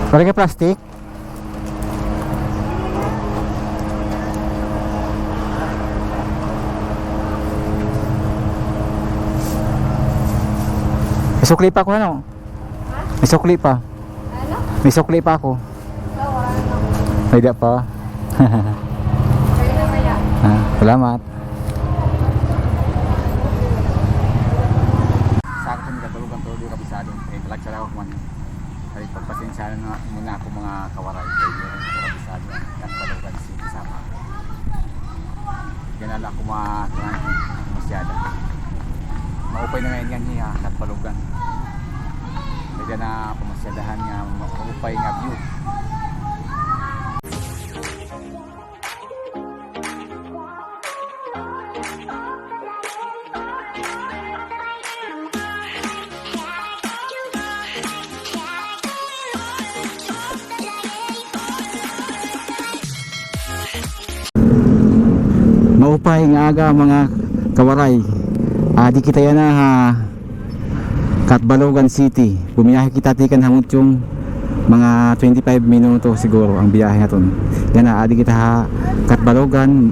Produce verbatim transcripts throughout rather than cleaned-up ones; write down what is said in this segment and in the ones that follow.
Waray ka plastic? May sukli pa ako, ano? Ha? May sukli pa. Ano? May sukli pa ako. Wala na. Ay, di pa. Kaya na kaya? Ah, salamat. Sa akin, katulugan, pero di kabisado. Eh, talagsa lang ako man. Ay, pagpasensya na muna ako, mga kawaray. Kay meron ako kabisado ang Catbalogan City, Samar. Diyan na lang ako ma-, masyada. Maupay na ngayon yan, eh, ah, Catbalogan. Kaya na pamasyadahan nga maupay nga view. Maupay nga aga, mga kawaray. Adi kita yana ha Catbalogan City. Bumiyahe kita tikang ha Mutiong, mga twenty-five minuto siguro ang biyahe naton. Yana, adi kita ha Catbalogan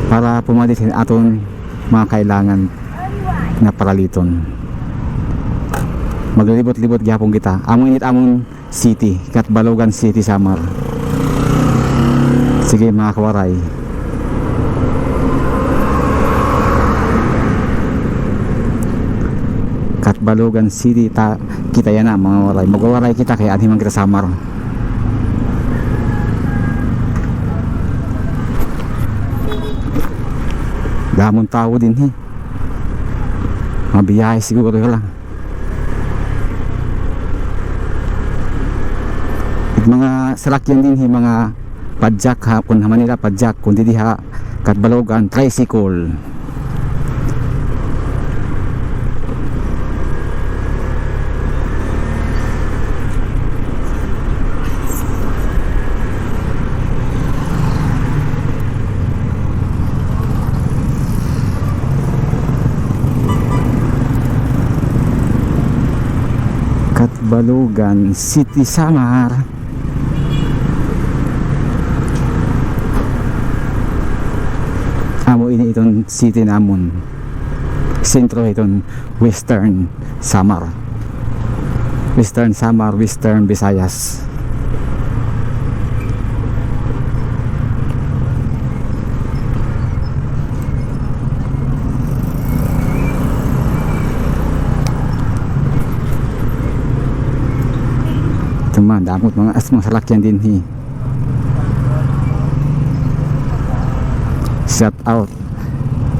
para pumalit hin aton mga kailangan nga paraliton. Maglibot-libot gihapon kita. Amo ini it amon City, Catbalogan City, Samar. Sige, mga kawaray. Catbalogan City, ta-, kita yana, mga waray. Magwawaray kita kay anhi man kita Samar. Damon tawo dinhi. Mabiyahe siguro lang. It mga salakyan dinhi, mga padjak ha, kun ha Manila, padjak, kun didi ha Catbalogan, tricycle. Catbalogan City, Samar. Amo ini iton city namon. Sentro hiton Western Samar. Western Samar, Western Visayas. Ito man, damo it mga, as, mga salakyan dinhi. Shout out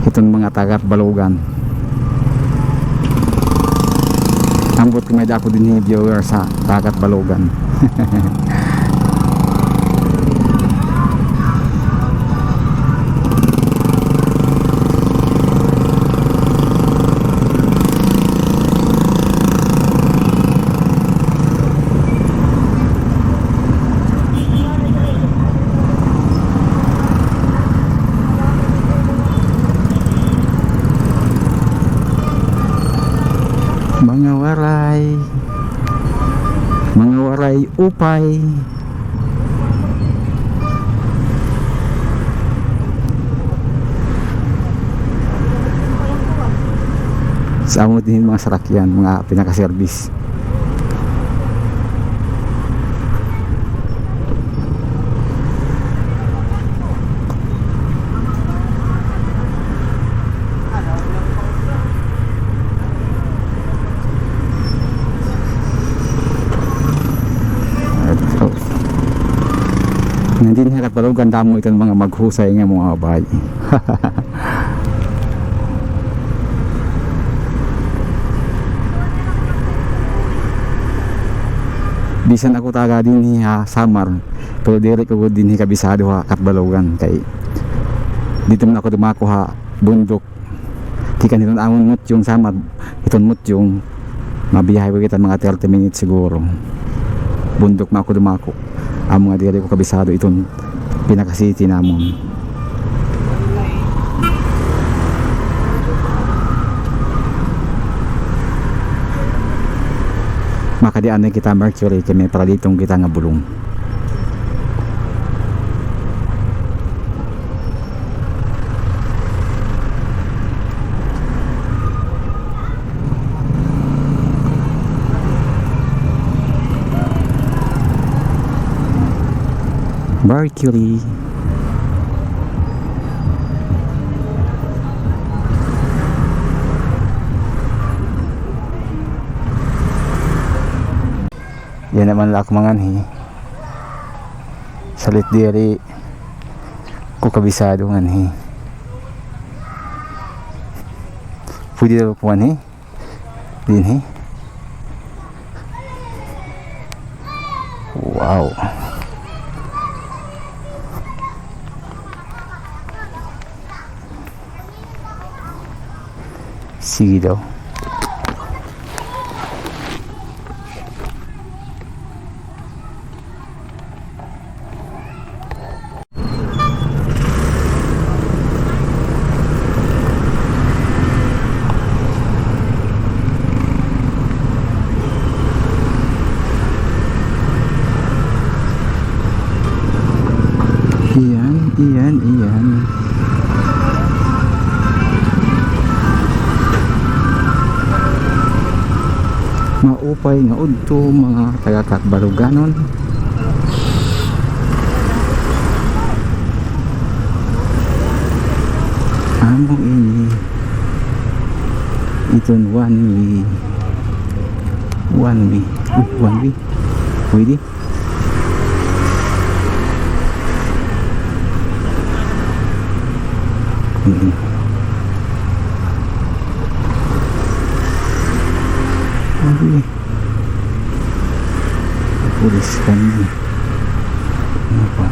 hiton mga taga Catbalogan. Ambot ko may-ada ako dinhi viewer sa taga Catbalogan. Mga waray. Mga waray upay. Sa amo dinhi mga sarakyan, mga pinaka-service. Nandin ha Catbalogan, damo iton mga maghusay nga mga babaye. Bisan ako taga dinhi ha Samar, pero diri ko gud dinhi kabisado ha Catbalogan kay didto man ako dumako ha bundok. Tikang hiton amon Mutiong, Samar, hiton Mutiong, mabiyahe pa kita mga thirty minutes siguro. Bundok man ako dumako. Amo nga diri ko kabisado iton pinaka-city namon. Maka Di anay kita Mercury, kay may paraditon kita nga bulong. Mercury. Yana man la ak manganhi. Salit diri ko kabisado nganhi. Pwede daw po nganhi. Dinhi. Wow. Sige daw. Iyan, iyan, iyan. Maupay nga udto, mga taga Catbaloganon. Amo ini iton one way. One way. Uy, one way. Pwede. Mm. Pwede. Pulis kami. Ano pa?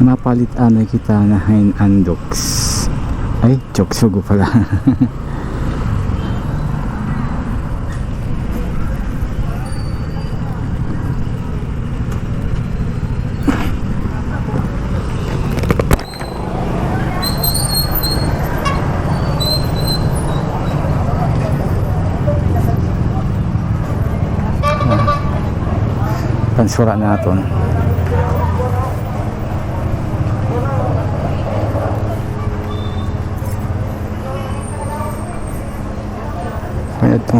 Mapalit anay kita nga hin-andoks. Ay, choksugo pala. Pansura naton. Kaya ito.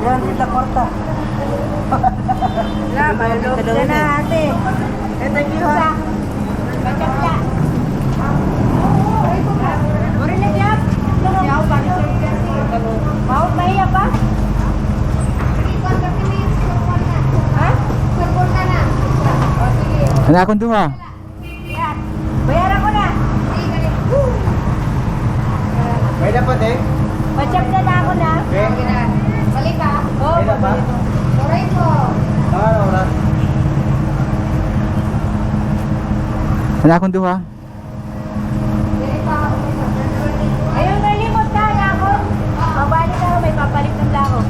Yan, ito kwarta. Wala, malulog ka na, ate. Eh, thank you, ha. An akon duha. Bayaran ko na. May dapat eh. Pa-check na ako na. Okay. Balik ka? Oo, may dapat. Balik ko. Mga ano oras? An akon duha. Ayaw na limot ka, anak ko. Pabalik ako, may papalit na ako.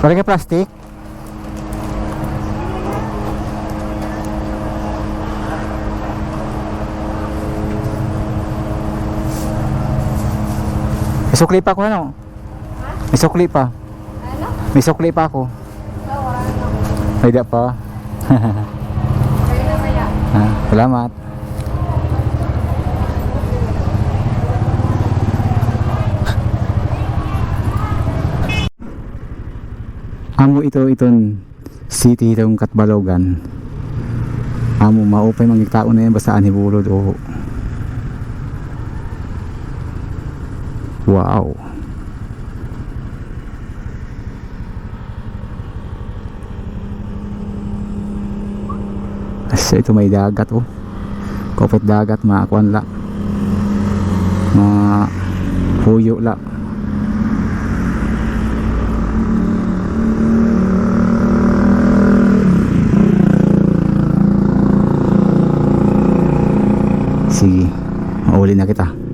Wala kay plastic? May sukli pa ako, ano? Ha? May sukli pa. Ano? May sukli pa ako. Ah, wala na. Ay, di pa. Kaya na ba yan? Ah, salamat. Amo ito, iton city hiton Catbalogan. Amo, maupay man it tawo na iyan, basta anhi bulod, oo. Wow. Asa ito may dagat, oh. Kaupay it dagat, mga kuan la. Mga puyo la. Sige, mauli na kita.